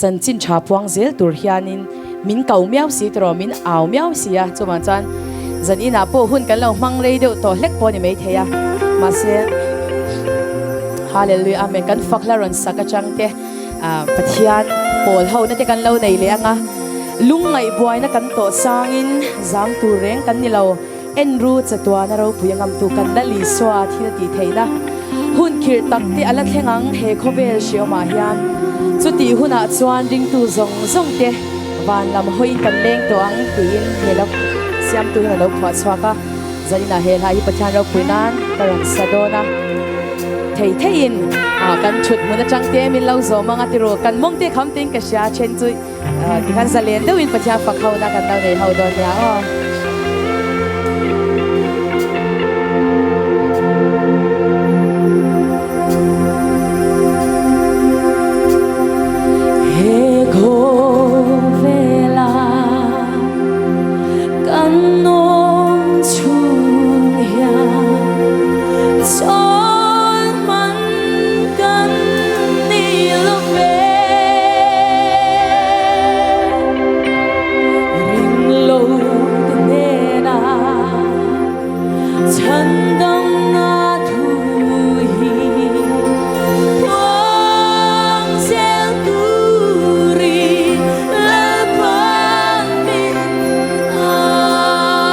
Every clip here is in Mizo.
Chanchin tha puang zel tur hianin min ko miau si tawh min au miau si a, chuvang chuan zan inah pawh hun kan lo hmang rei deuh tawh hlek pawh a ni maithei a, mahse Hallelujah Amen kan fak hla rawn sak atang te Pathian pawl ho na te kan lo nei leh ang a, lungngaih buaina kan tawh sangin zang tur reng kan ni lo. En ru chatuana ropui a ngamtu kan Lal Isua thil tih theihna hun khirh tak te a la thleng ang he khawvel hriawmah hian. Chutih hunah chuan ringtu zawng zawng te van lam hawiin kan leng tawh ang tiin he lo siamtu hian a lo phuah chhuak a. Zaninah he hla hi Pathian ropui nan ka rawn sa dawn a. Thei theiin kan thut hmun atang te min lo zawm ang a ti ru. Kan mawng te kham tiin ka hria then chu. Tikhan zalen deuhin Pathian fak ho na kan lo nei ho dawn nia aw. He khawvela kan awm chhung hian chawl hman kan ni lo ve. Ring lo te hnena chhan dangna thu hi puang zel turin Lalpan min au.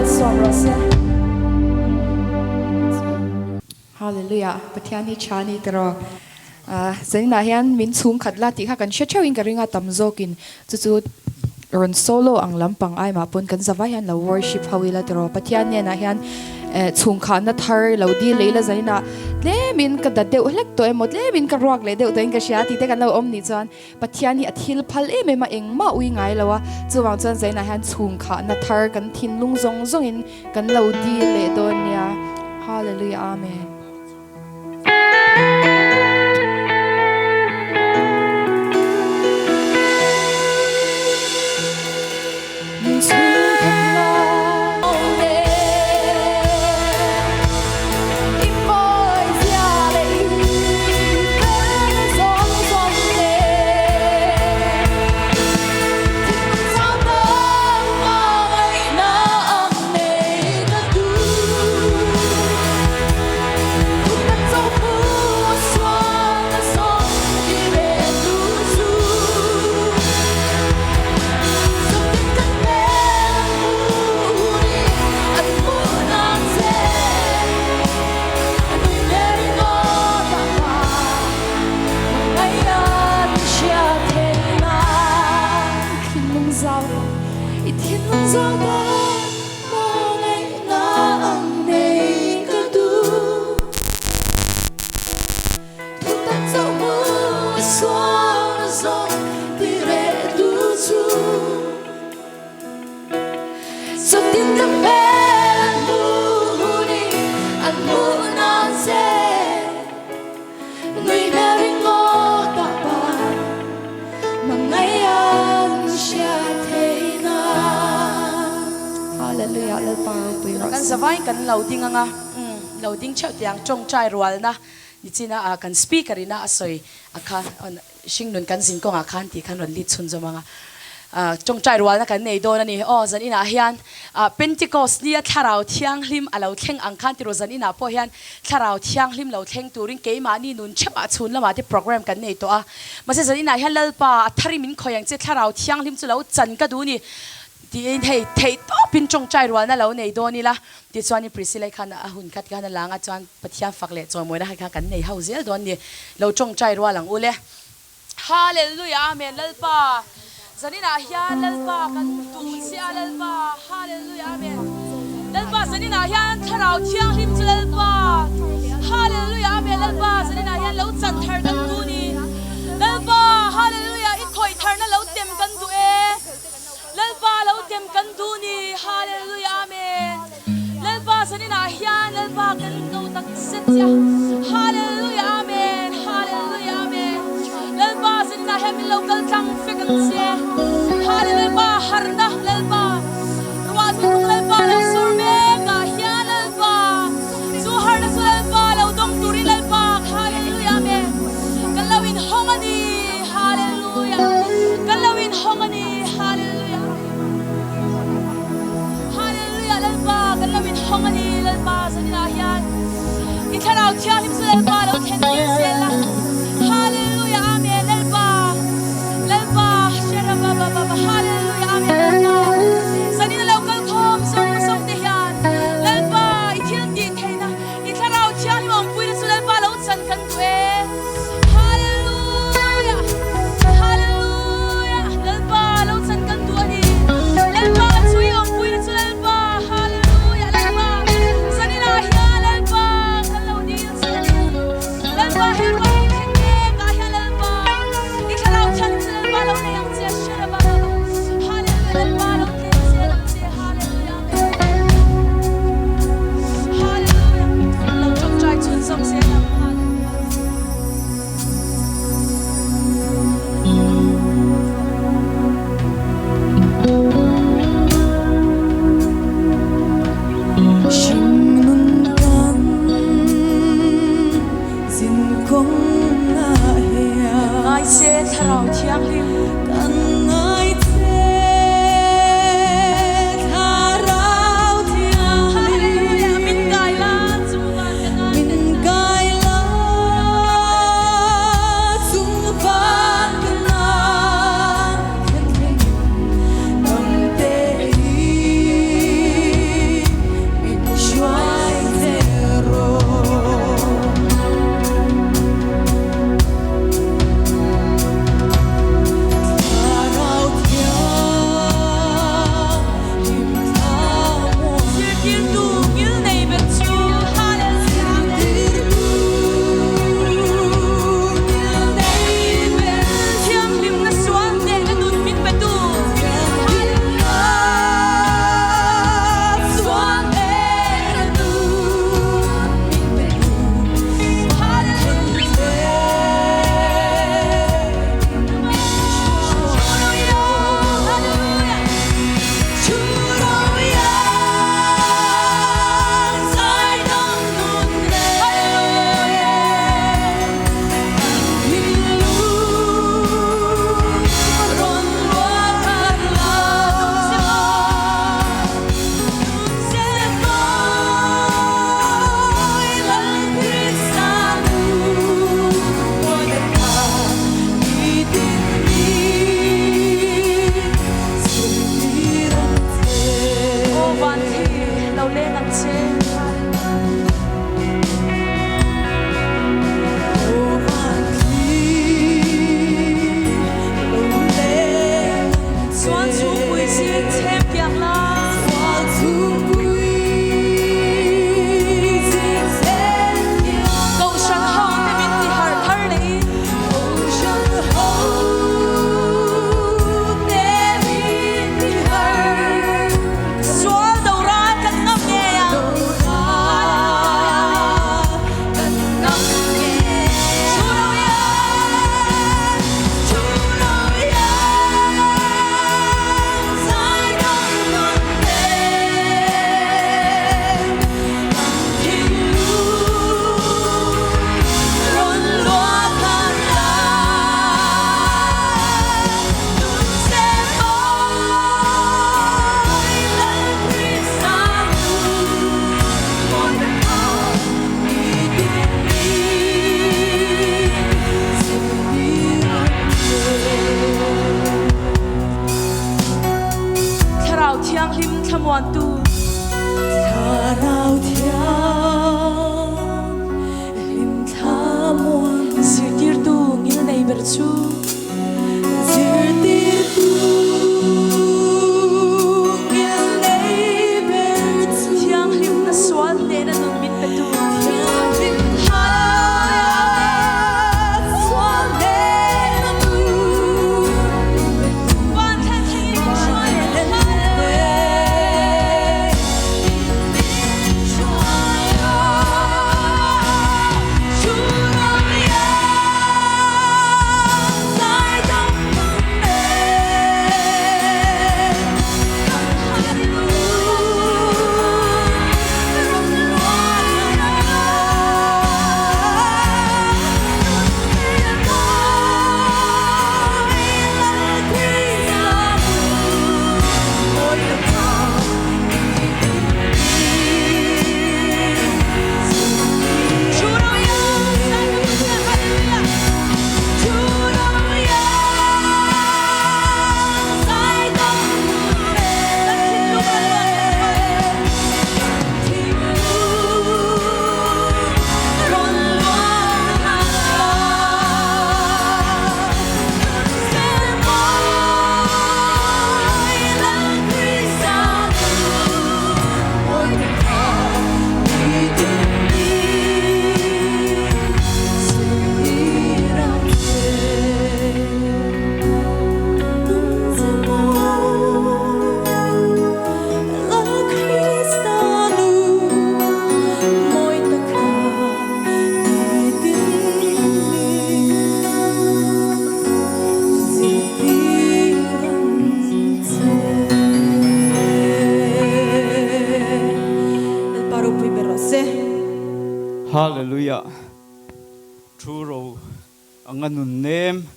malsawm rawh se. Hallelujah Pathian hi tha ni tiraw Zaninah hian min chhung khat la tih kha kan hre theuhin ka ring a tam zawkin chu chu rawn solo ang lampang ai mah pawn kan zavai hian lo worship ho ila tiraw Pathian hnenah hian chhungkhahna thar lo dil leh ila Zaninah tlemin ka dat deuh hlek tawh emaw tlemin ka ruak leh deuh tawhin ka hria tih te kan lo awm nih chuan Pathian hi a thil phal em em a, engmah ui ngai lo a, chuvang chuan Zainah hian chhungkhahna thar kan thinlung zawng zawngin kan lo dil leh dawn nia. Hallelujah Amen. Kan zavai kan lo ding anga lo ding theuh tiang tawngtai rualna nichina ah kan speaker ina a sawi a kha hringnun kan zin kawngah khan tih khan rawn lead chhun zawm anga tawngtai rualna kan nei dawn a ni. Aw zan inah hian Pentecost nia thlarau thianghlim a lo thleng ang khan tiraw zan inah pawh hian thlarau thianghlim lo thleng turin keimahni nun theuhah chhun lamah te program kan nei tawh a. Mahse zan inah hian Lalpa a thari min khawih ang che thlarau thianghlim chu lo chan ka duh ni. Tiin hei theih tawpin tawngtai rualna lo nei dawn ila tichuanin Priscilla-i khan a hun khat khan a lang a chuan Pathian fak leh chawimawina kha kan nei ho zel dawn ni. Lo tawngtai rual ang u le. Hallelujah Amen Lalpa zaninah hian Lalpa kan duh che a Lalpa Hallelujah Amen Lalpa zaninah hian Thlarau Thianghlim chu Lalpa Hallelujah Amen Lalpa zaninah hian lo chan thar kan duh ni Lalpa Hallelujah i khawih tharna lo tem kan duh e. Lalpa lo tem kan duh ni Hallelujah Amen Lalpa zanin ah hian Lalpa kan ko tak zet che a Hallelujah Amen Hallelujah Amen Lalpa zanin ah hian min lo kal tlang fek ang che Hallelujah Lalpa harna Lalpa ruah thlung Lalpa lo sur mek ah hian Lalpa chu harna chu Lalpa lo dawng turin Lalpa Hallelujah Amen kan lo in hawng a ni Hallelujah kan lo in hawng a ni Hallelujah Hallelujah Lalpa kan lo in hawng a ni Lalpa zanin ah hian i thlarau thianghlim chu Lalpa lo thlen tir zel la Hallelujah Amen Lalpa Lalpa Sherabababa Hallelujah Amen Lalpa zanin a lo kal khawm zawng zawng te hian Lalpa i thil tih theihna I thlarau thianghlim awmpuina chu Lalpa lo chan kan duh e. Hallelujah! Hallelujah! Lalpa lo chan kan duh a ni. Lalpa chu i awmpuina chu Lalpa. Hallelujah! Lalpa zaninah hian Lalpa kan lo dil che a ni. Lalpa he ruah hi thleng mek ah hian Lalpa i thlarau thianghlim chu Lalpa lo nei ang che. Sharababa. Hallelujah! Lalpa lo thleng zel ang che. Hallelujah! Hringnun kan zinkawng ah hian Ngai che Thlarau Thianghlim. Kan ngai che Thlarau Thianghlim. Min kai la chung van ka ngai Min kai la chung van ka ngai thlen dam te in. che. Hallelujah Thu ro anga nun nem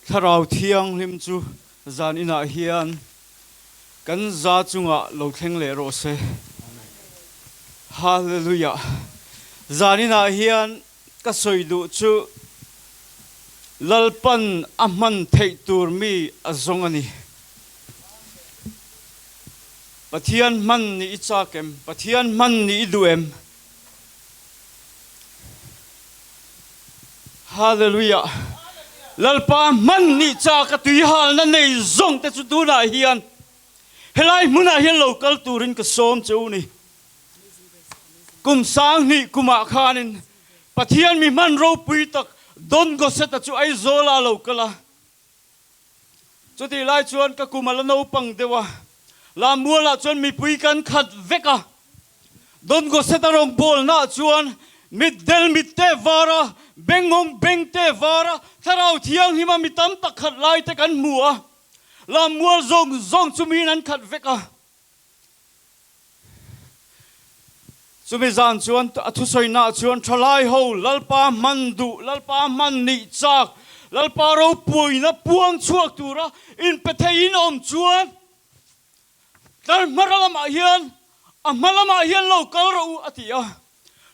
Thlarau Thianghlim chu zan inah hian kan za chungah lo thleng leh rawh se. Hallelujah Zan inah hian ka sawi duh chu Lalpan a hman theih tur mi a zawng a ni. Pathian hman nih i chak em? Pathian hman nih i duh em? Hallelujah! Lalpa hman nih chak a tuihalna nei zawng te chu tunah hian helai hmunah hian lo kal turin ka sawm che u ni. Kum 2000 kumah khanin Pathian mi hman ropui tak Don Gossett-a chu Aizawla a lo kal a. Chutih lai chuan ka kum a la naupang deuh a, Lammualah chuan mipui kan khat vek a. Don Gossett-a rawngbawlnaah chuan mitdel mitte var a, bengawng bengte var a, Thlarau Thianghlima mi tam tak khat laite kan hmu a. Lammual zawng zawng chu miin an khat vek a. Chumi zan chuan a thusawiinaah chuan thalai ho Lalpa hman duh, Lalpa hman nih chak, Lalpa ropuina puang chhuak tura inpe theiin awm chuan tlar hmara lamah hian a hma lamah hian lo kal rawh u a ti a.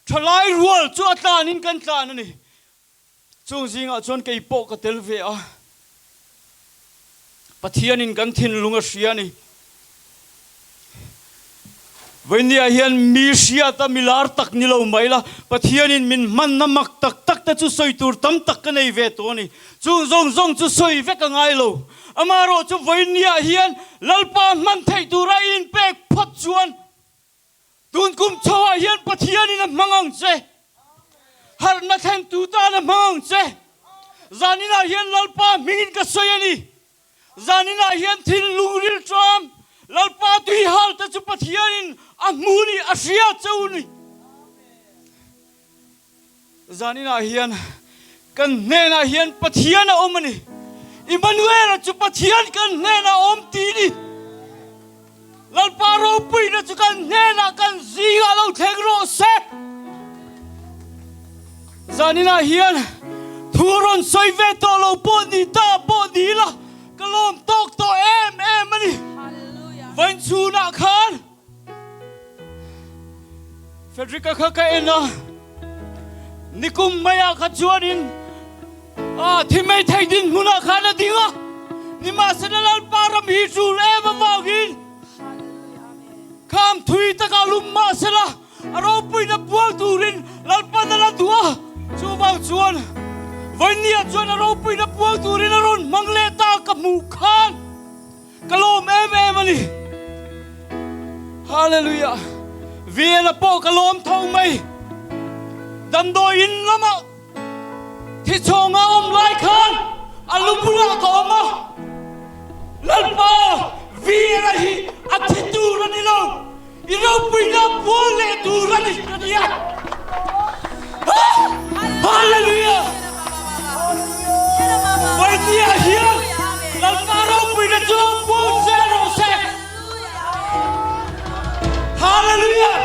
Thalai rual chu a tlanin kan tlan a ni. Chung zingah chuan kei pawh ka tel ve a, Pathianin kan thinlung a hria a ni. Vawinia hian mi hriata mi lar tak ni lo mai la, Pathianin min hmanna mak tak tak te chu sawi tur tam tak ka nei ve tawh a ni. Chung zawng zawng chu sawi vek a ngai lo. Amaherawh chu vawinia hian Lalpa hman theih tura i inpek phawt chuan Tun kum chhoah hian Pathianin a hmang ang che. Harhna thlentu tan a hmang ang che. Zaninah hian Lalpa hmingin ka sawi a ni. Zaninah hian thinlung rilṭam Lalpa tuihalte chu Pathianin a hmu ni, a hria che u ni. Zaninah hian kan hnenah hian Pathian a awm a ni. Immanuel-a chu Pathian kan hnenah a awm ti ni. Lalpa ropuina chu kan hnenah kan zingah lo thleng rawh se. Zaninah hian thu rawn sawi ve tawh lo pawh ni ta pawh ni la, ka lawm tawk tawh em em a ni. Vainchhunah khan. Frederick-a kha ka en a, nikum maiah kha chuanin a thi mai thei dinhmunah khan a ding a, nimahsela Lalpa ram hi tul em avangin kham thui takah lum mahsela a ropuina puang turin Lalpan a la duh a, chuvang chuan vawinia chuan a ropuina puang turin a rawn hmang leh ta ka hmuh khan. Ka lawm em em a ni. Hallelujah. Vela pawh ka lawm tho mai. Damdawi in lamah thichhawnga awm lai khan a lu bulah ka awm a. Lalpa, Vela hi a thi tur a ni lo. I ropuina pual leh tur a ni ka ti a. Hallelujah! Vawinia hian Lalpa ropuina chu pual zel rawh se. Hallelujah!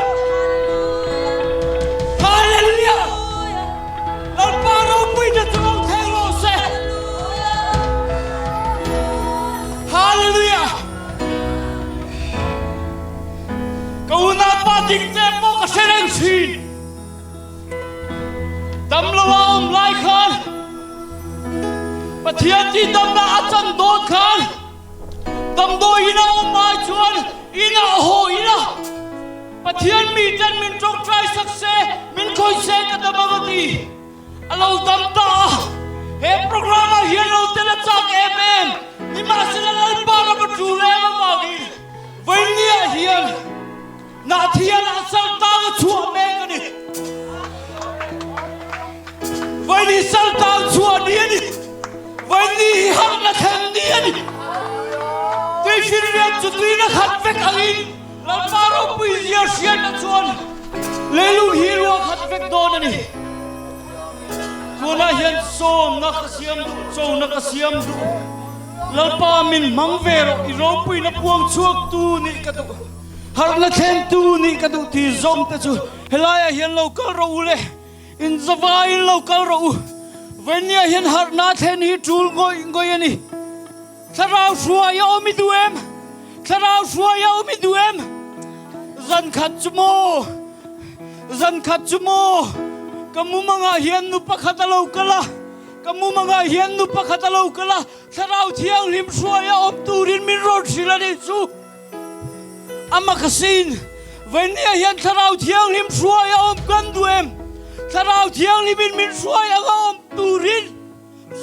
Hallelujah! Lalpa ropuina chu lo thleng rawh se. Hallelujah! Ka unaupa dingte pawh ka hre reng thin. Damlo a awm lai khan Pathian tih damna a chan dawn khan damdawiin a awm ai chuan inah haw ila Pathian miten min tawngtai sak se, min khawih se ka dam ang a ti. A lo dam ta a, he program ah hian lo tel a chak em em, nimahsela Lalpa ram a tul em avangin vawinia hian Nahthian ah saltang a chhuah mek a ni. Vawini saltang chhuah ni a ni. Vawini hi harhna thlen ni a ni. Tuifinriat chu tuina khat vek angin Lalpa ropui zia hriatna chuan leilung hi ruah khat vek dawn a ni. Tunah hian sawmna ka siam duh, chona ka siam duh. Lalpa min hmang ve rawh, i ropuina puang chhuaktu nih ka duh. Harhna thlentu nih ka duh ti zawng te chu helaiah hian lo kal rawh u le, in zavaiin lo kal rawh u. Vawinia hian harhna thlen hi tul ngawih ngawih a ni. Thlarau hruai a awm i duh em? Thlarau hruai a awm i duh em? Zan khat chu maw? Zan khat chu maw? Ka mumangah hian nu pakhat a lo kal a, ka mumangah hian nu pakhat a lo kal a, Thlarau Thianghlim hruai a awm turin min rawn hrilh a nih chu. Ama ka sin, Vawinia hian Thlarau Thianghlim hruai a awm kan duh em? Thlarau Thianghlimin min hruai anga awm turin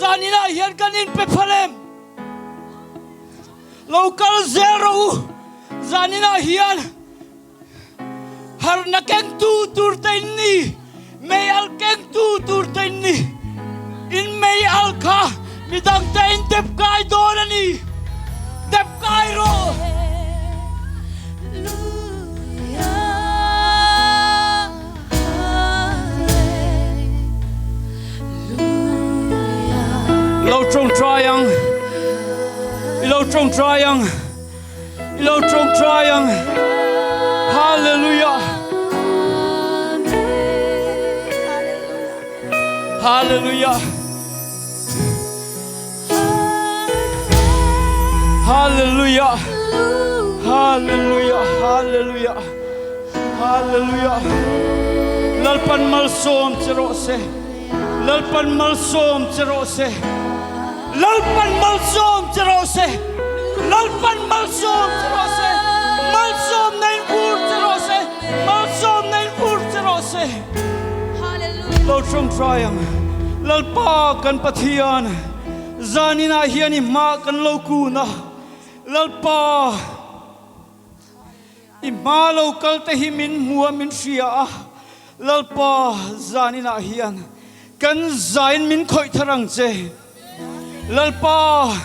Zaninah hian kan inpe phal em? Lo kal zel rawh u, zaninah hian harhna kengtu tur te in ni, mei al kengtu tur te in ni. In mei al kha midang te in dep kai dawn a ni, dep kai rawh. Lo tawngtai ang, i lo tawngtai ang, i lo tawngtai ang. Hallelujah. Hallelujah. Hallelujah. Hallelujah. Hallelujah. Hallelujah. Lalpan malsawm che rawh se. Lalpan malsawm che rawh se. Lalpan malsawm che rawh se. Lalpan malsawm che rawh se. Malsawm na in vur che rawh se. Malsawm na in vur che rawh se. Lo tawngtai ang. Lalpa kan Pathian, zaninah hian i hma kan lo kun a. Lalpa, i hma lo kal te hi min hmu a, min hria a. Lalpa, zaninah hian kan zain min khawih thar ang che. Lalpa,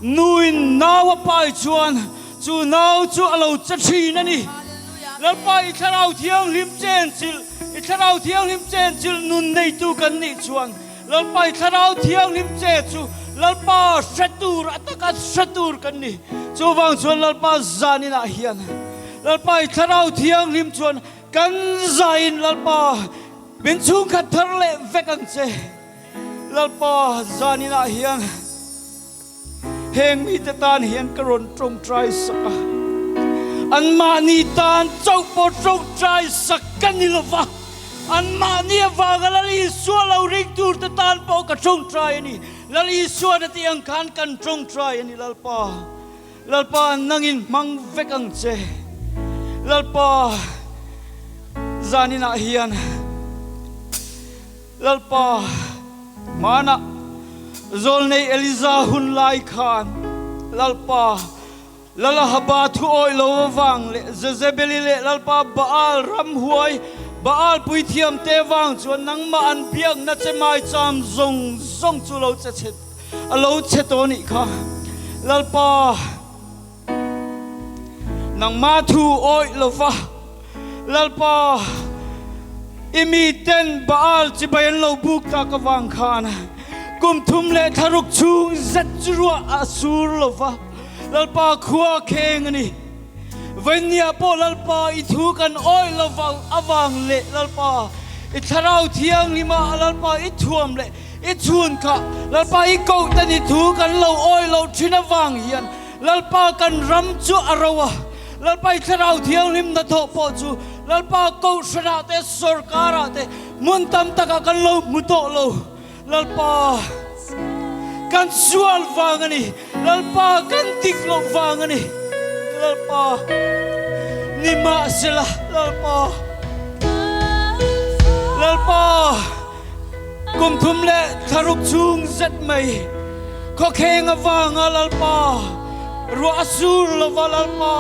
nuin nau a pai chuan chu nau chu a lo che thin a ni. Lalpa, i Thlarau Thianghlim chenchilh, i Thlarau Thianghlim chenchilh nun neitu kan nih chuan, Lalpa, i Thlarau Thianghlim che chu Lalpa hre tur, a taka hre tur kan ni. Chuvang chuan Lalpa zaninah hian Lalpa, i Thlarau Thianghlim chuan kan zain Lalpa min chhungkhat thar leh vek ang che. Lalpa zaninah hian heng mite tan hian ka rawn tawngtai sak a, anmahni tan chauh pawh tawngtai sak ka ni lo va, anmahni avanga Lal Isua lo ring turte tan pawh ka tawngtai a ni. Lal Isuan a tih ang khan kan tawngtai a ni Lalpa. Lalpa nangin hmang vek ang che. Lalpa zaninah hian. Lalpa, hmanah zawlnei Eliza hun lai khan Lalpa, Lal Ahaba thu awih lo avang leh Jezebeli leh Lalpa Baal ramhuai Baal puithiamte vang chuan nangmah an biakna che maicham zawng zawng chu lo che chhe a lo chhe tawh anih kha. Lalpa, Nangmah thu awih lova Lalpa, i miten Baal chibai an lo buk tak avang khan kum thum leh thlaruk chhung zet chu ruah a sur lova Lalpa khua kheng a ni. Vawinia pawh Lalpa i thu kan awih lova avang leh Lalpa i thlarau thianghlimah Lalpa i thuam leh I chhun kha Lalpa i koh ta ni thu kan lo awi lo thin avang hian Lalpa kan ram chu a ro a, Lalpa i thlarau thianghlim hnathawh pawh chu Lalpa kohhranah te sorkarah te hmun tam takah kan lo hmu tawh lo. Lalpa kan sual vang a ni, Lalpa kan dik loh vang a ni, Lalpa nimahsela Lalpa Lalpa. Kum thum leh thlaruk chhung zet mai khawkheng avanga Lalpa ruah a sur lova Lalpa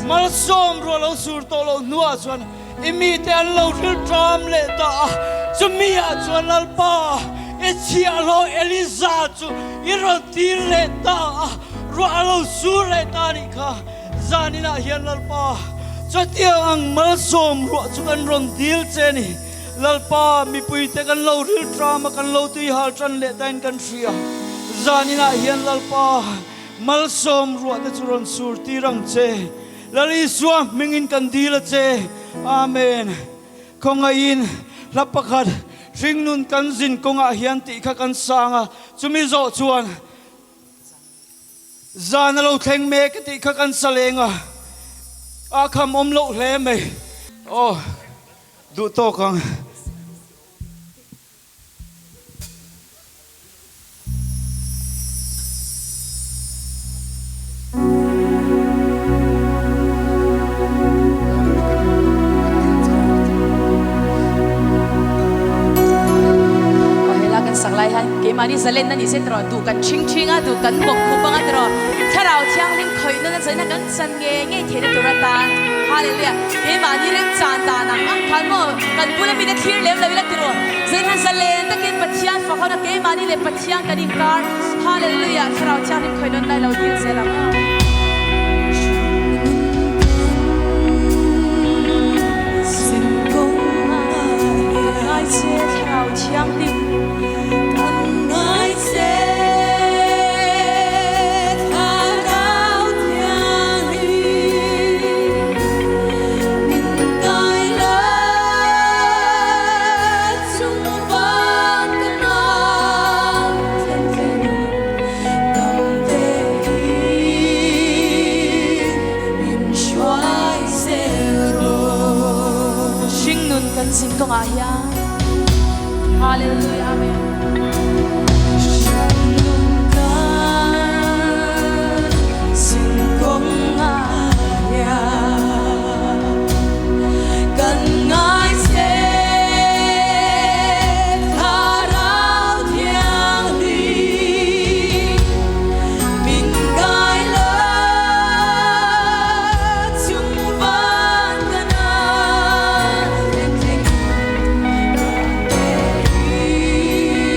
malsawm ruah lo sur tawh loh hnuah chuan i mite an lo ril ṭam leh ta a, chumi ah chuan Lalpa i chhiahhlawh Eliza chu i rawn tir leh ta a, ruah a lo sur leh ta anih kha. Zaninah hian Lalpa chutiang ang malsawm ruah chu kan rawn dil che a ni. Lalpa, mipuite kan lo ril ṭam a, kan lo tui hal ṭan leh tain kan hria. Zaninah hian Lalpa, malsawm ruahte chu rawn sur tir ang che. Lal Isua hmingin kan dil a che. Amen. Khawngaihin hla pakhat hringnun kan zin kawngah hian tih kha kan sang a, chumi zawh chuan zan a lo thleng mek a tih kha kan sa leng a, a kham awm loh hle mai. Aw, duh tawk ang. Aw hela kan sak lai hian keimahni zalenna ni se tiraw duh kan thing thing a duh kan bawk khup anga tiraw thlarau thianghlim khawih nana zaina kan chan ngei ngei theihna tur atan Hallelujah keimahni remchan dan ang ang khan maw kan bula mite thlir lem lo ila tiraw zaina zalen takin Pathian fak ho na keimahni leh Pathian kan inkar Hallelujah thlarau thianghlim khawih nawn lai lo dil zel ang aw. Kan ngai che thlarau thianghlim. Kan ngai che thlarau thianghlim. Min kai la chung van ka nang thlen thlen dam te in min hruai zel rawh. Hringnun kan zin kawngah hian Hallelujah Amen. Hringnun kan zin kawngah hian kan ngai che Thlarau Thianghlim min kai la chung van ka nan thlen thleng dam te in.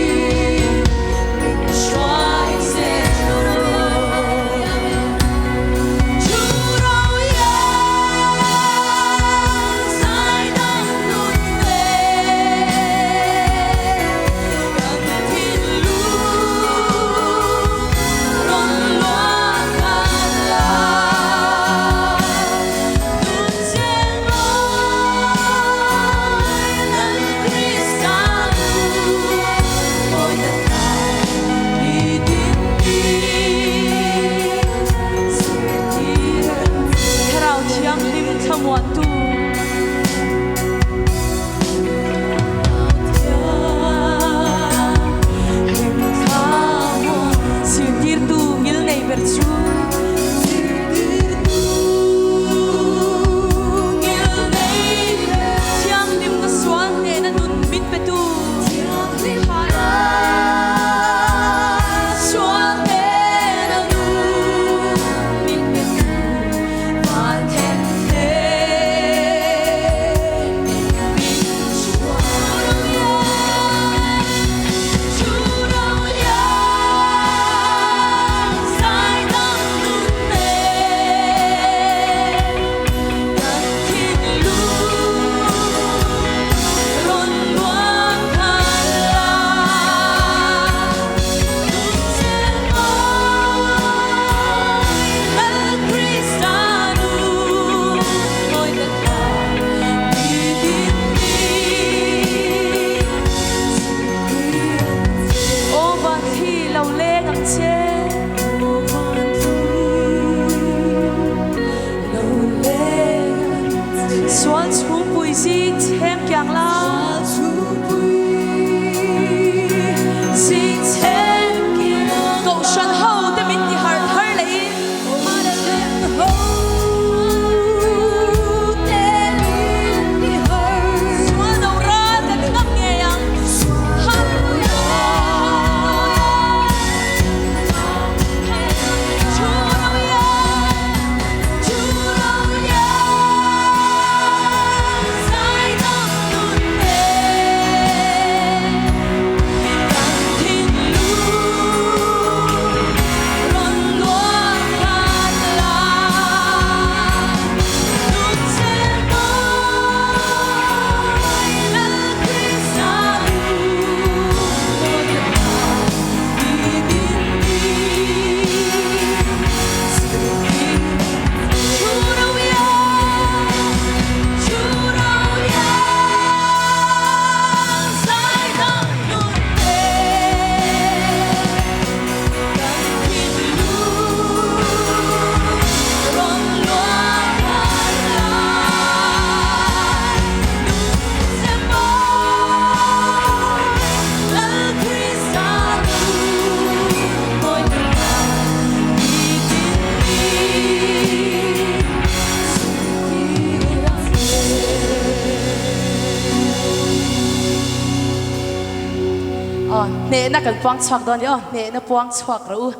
Hnehna kan puang chhuak dawn ni aw, hnehna puang chhuak rawh u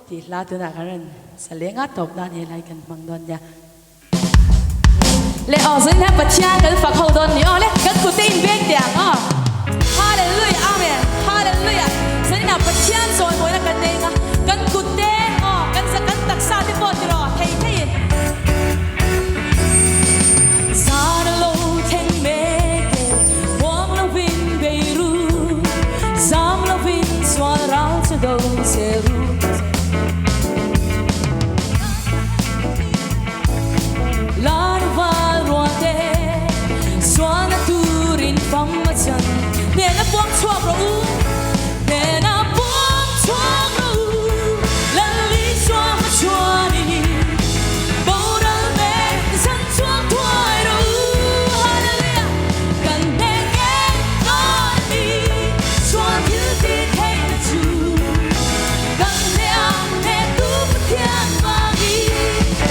tih hla tunah kan rawn sa leng a, tawp nan he lai kan hmang dawn nia. Le aw zanin hian Pathian kan fak ho dawn ni aw le, kan kut te inbeng teh ang aw. Hallelujah Amen Hallelujah Zaninah Pathian chawimawina kan nei anga kan kut te aw kan za kan taksa te pawh tiraw thei theiin. Zan a lo thleng mek e, muang lovin bei ru, zam lovin sual ral chu do zel ru. Lan val rual te sualna turin fam a chan. Hnena puang chhuak rawh u, hnena puang chhuak rawh u, Lal Isua hma chuanin boral mek zan chhuak thuai rawh u. Hallelujah! Kan hne ngei dawn a ni, sual thil ti theihna chu kan hne ang hne tu Pathian vangin.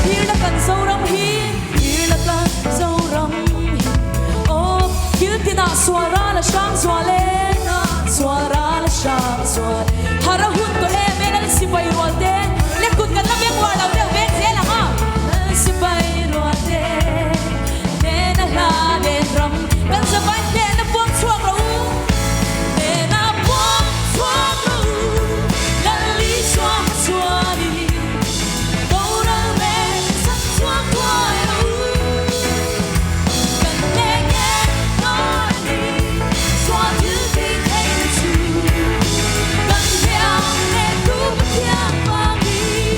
Thirna kan Zoram hi, thirna kan Zoram hi, aw kil tinah sual ral a hrang zual e, sual ral a hrang zual. Har a hun tawh em e Lal sipai rual te, le kut kan la veng uar lo deuh veng zel ang a. Lal sipai rual te, hnena hla nen ram kan zavai hnena puang chhuak rawh u, hnena puang chhuak rawh u, Lal Isua hmachhuanin. Boral mek zan chhuak thuai rawh u. Kan hne ngei dawn a ni, sual thil ti theihna chu. Kan hne ang hne tu Pathian vangin.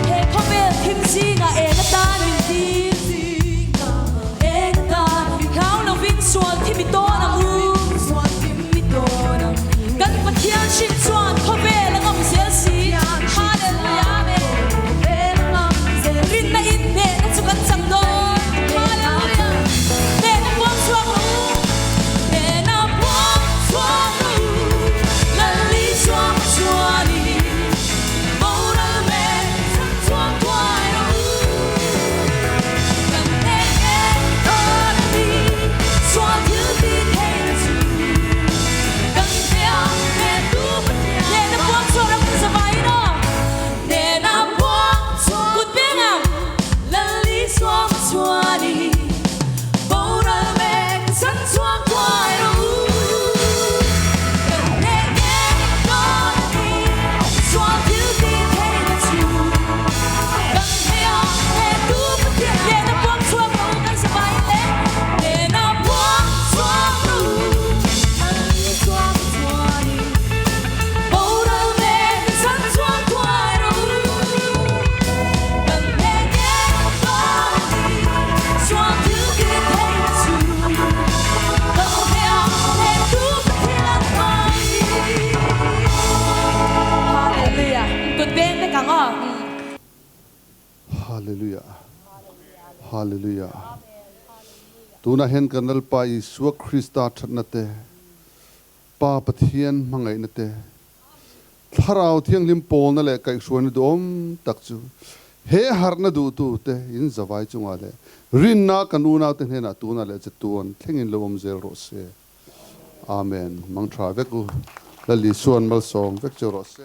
He khawvel thim zingah eng atan min tir zingah eng atan min hlau lovin sual thim i tawn ang u. Sual thim i tawn ang u. Kan Pathian hrim chuan khawvel a ngam zel si. Hallelujah Amen. Rinna in hnehna chu kan chang dawn. Hallelujah. Hnehna puang chhuak rawh u. Hnehna puang chhuak rawh u. Lal Isua chuanin boral mek chang chhuak thuai rawh u. Kan hneh ngei dawn a ni. Sual thil ti theihna chu. Kan hneh a hneh tu Pathian. Hnehna puang chhuak ram kan zavaiin aw. Hnehna puang chhuak kut bengah Lal Isua hmachhuanin boral mek chan chhuak thuai rawh u. Kan hneh ngei dawn a ni, sual thil ti theihna chu. Kan hneh a hneh tu Pathian. Hnehna puang chhuak rawh u kan zavaiin le. Hnehna puang chhuak rawh u. Hallelujah Hallelujah Tunah hian kan Lalpa Isua Krista thatna te, Pa Pathian hmangaihna te, Thlarau Thianghlim pawlna leh kaihhruaina duhawm tak chu he harhna duhtu te in zavai chungah leh rinna kan unaute hnenah tunah leh chatuan thlengin lo awm zel rawh se. Amen. Mangtha vek u. Lal Isuan malsawm vek che rawh se.